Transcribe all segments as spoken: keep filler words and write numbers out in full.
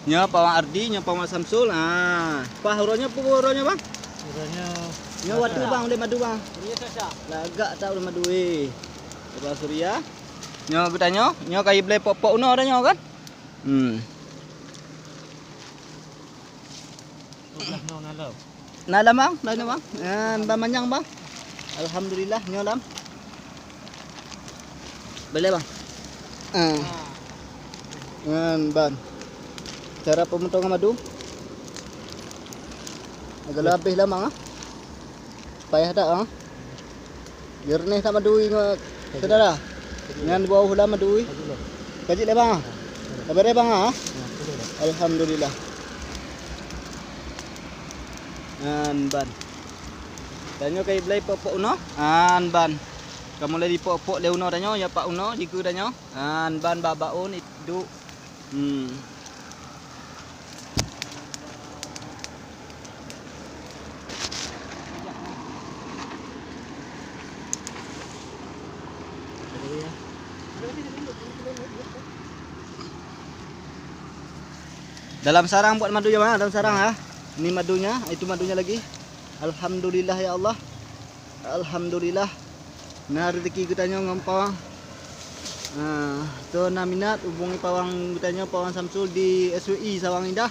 Nyoe Pawang Ardi, nyoe Pawang Samsul. Ah, pah uroe nyoe, peue uroe nyoe, Bang? Uroe nyoe. Nyoe watèe, Bang, ulèe madu, Bang. Lagak that ulèe madu, eh. Bang Surya. Nyoe geutanyoe, nyoe ka iblèe pok-pok unoe tanyoe kan? Hmm. Sebelah nyoe na lom. Na lam, Bang, na lam, Bang. Nyan ban manyang, Bang. Alhamdulillah, nyoe lam. Boleh, Bang. Ah. Nyan ban. Cara pemotongan madu. Agak habéh lam, Bang, ah. Payah that, Bang. Jernih that madu ingat saudara. Nyan dua ulah madu. Kaji lé, Bang. Sabar ya, Bang, ah. Alhamdulillah. Nyan ban. Tanyoe ka iblèe pok-pok unoe. Nyan ban. Ka mulai dipok-pok lé unoe tanyoe, ya pak unoe, dikeue tanyoe. Nyan ban bak-bak un iduek. Hmm. Dalam sarang buat madu ya, Bang, dalam sarang ya. Ini madunya, itu madunya lagi. Alhamdulillah ya Allah. Alhamdulillah. Na rezeki geutanyoe ngon pawang. Ah, soe na minat hubungi pawang geutanyoe, Pawang Samsul di S W I Sawang Indah.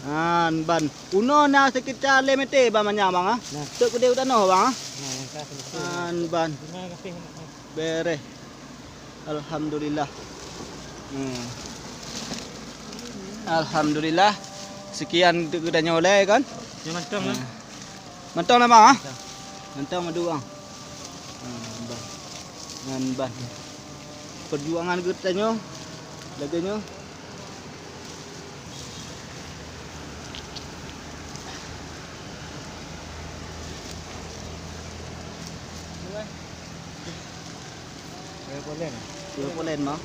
Nyan ban. Unoe na sekitar lhèe meter ban manyang, Bang, ah. Nah. Teuk keudéh u tanoh, Bang, ah. Nah, nyang ka selesai. Nyan ban. Terima kasih. Bereh. Alhamdulillah. Hmm. Alhamdulillah. Sekian untuk geutanyoe lé kan? Nyoe mantong lah. Hmm. Mantong lah, Bang, ah? Mantong. Mantong madu, Bang. Hmm, ban. Nyan ban. Perjuangan geutanyoe lagèe nyoe. Dua polen. Dua polen, Bang.